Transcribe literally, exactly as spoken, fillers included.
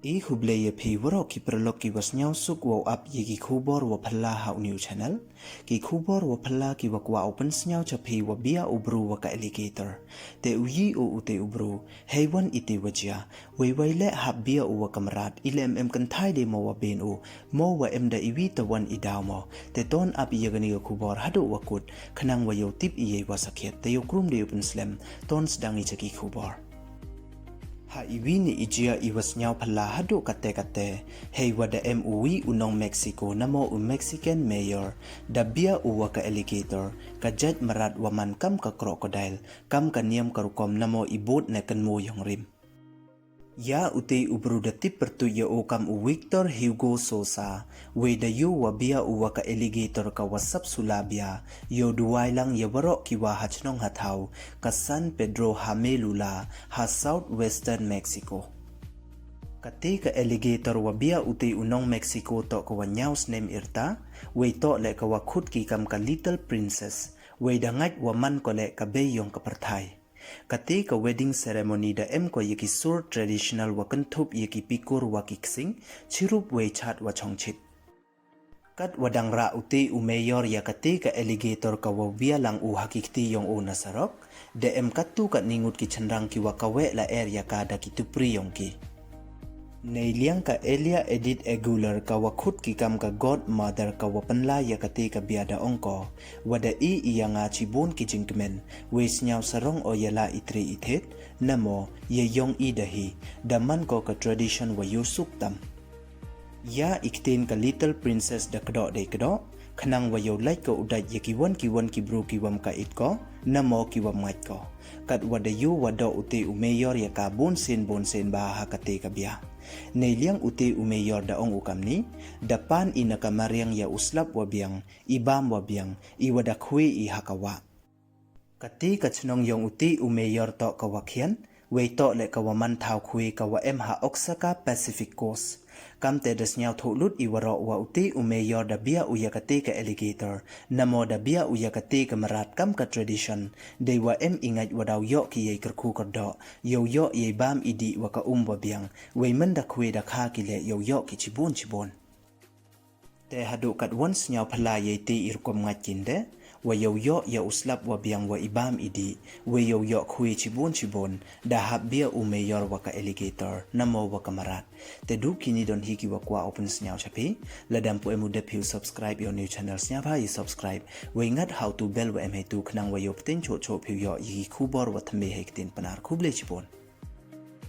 I khublei ya phi waroh ki paralok ki wa sniawsuk wow ap ya ki khubor wa phylla ha u new channel. Ki khubor wa phylla ki wa kwah u pynsniaw cha phi wa bia u bru wa ka alligator. Te u yi u u te u bru, hei wan i te wa jia, wei wei le hap bia u wa ka mrad, i le em em kynthai de mo wa bin u, mo wa em da i wi ta wan i daw mo. Te ton ap ya kani ka khubor haduh wa kut, khnang wa yow tip i yei wa sakhiat, te yow krum de u pynslem, ton sdang i cha ki khubor. Ha i wi ni i jia i wa sniaw phylla haduh kate kate, hei wa da em u wi u nong Mexico namo u Mexican mayor, da bia u wa ka alligator, ka jait mrad wa man kam ka crocodile, kam ka niam ka rukom namo i bud ne kynmo yong rim. Ya u te u bru da tip pyrtuit ya u kam u Victor Hugo Sosa, wei da yoh wa bia u wa ka alligator ka wa sap sula bia, yow duwai lang ya waroh ki wa ha chnong ha thaw, ka San Pedro Huamelula, ha southwestern Mexico. Kate ka alligator wa bia u te u nong Mexico toh ka wa nyaw snem irta, wei toh le ka wa khut ki kam ka Little Princess, wei da ngait wa man ko le ka bei yong ka pyrthai. Kate ka wedding ceremony da em ko ya ki sur traditional wa kynthup ya ki pikur wa ki ksing, chirup wei chat wa chongchit. Kat wa dang rah u te u mayor ya kate ka alligator ka wa bia lang u ha ki kti yong u na sarok, da em katu katni ngut ki chynrang ki wa kaweh la er ya ka da ki tupri yong ki. Nei liang ka Elia Edith Aguilar ka wa khut ki kam ka godmother ka wa pynlai ya kate ka bia da ong ko, wa da i i ya nga chibun ki jingkmen, wei sniaw sarong o ya la i tre i thied, namo ya yong i da hi, da man ko ka tradition wa yow suk tam. Ya i ktien ka Little Princess da kdoh dei kdoh, khnang wa yow lait ko u dait ya ki wan ki wan ki bru ki wam ka it ko, namo ki wam ngait ko. Kat wa da yoh wa doh u te u mayor ya ka bun sien bun sien ba ha kate ka bia. Nei liang u te u mayor da ong u kamni, da pan i na ka mariang ya u slap wa biang, i bam wa biang, i wa da khwe i ha ka wah. Kate ka chnong yong u te u mayor toh ka wa khian, wei toh le ka wa man thaw khwe ka wa em ha Oaxaca Pacific Coast. Kamte da sniaw thoh lut i waroh wa u te u mayor da bia u ya kate ka alligator, namo da bia u ya kate ka mrad kam ka tradition, dei wa em i ngait wa daw yoh ki yei kyrkhu kyrdoh, yow yoh yei bam i dih wa ka um wa biang, wei man da khwe da kha ki le yow yoh ki chibun chibun. Te haduh kat wan sniaw phylla yei te i rukom ngait kin de, wa yow yoh ya u slap wa biang wa i bam i dih, wei yow yoh khwe chibun chibun, da hap bia u mayor wa ka alligator, namo wa ka mrad. Te du kini don hi ki wa kwah u pynsniaw cha phi, lada em pu em u dep phi u subscribe ya u new channel sniawbha i subscribe, wei ngat ha u tu bell wa em heitu khnang wa yow pteng choh choh phi u yoh ya ki khubor wa thymme hei ktien Pnar. Khublei chibun.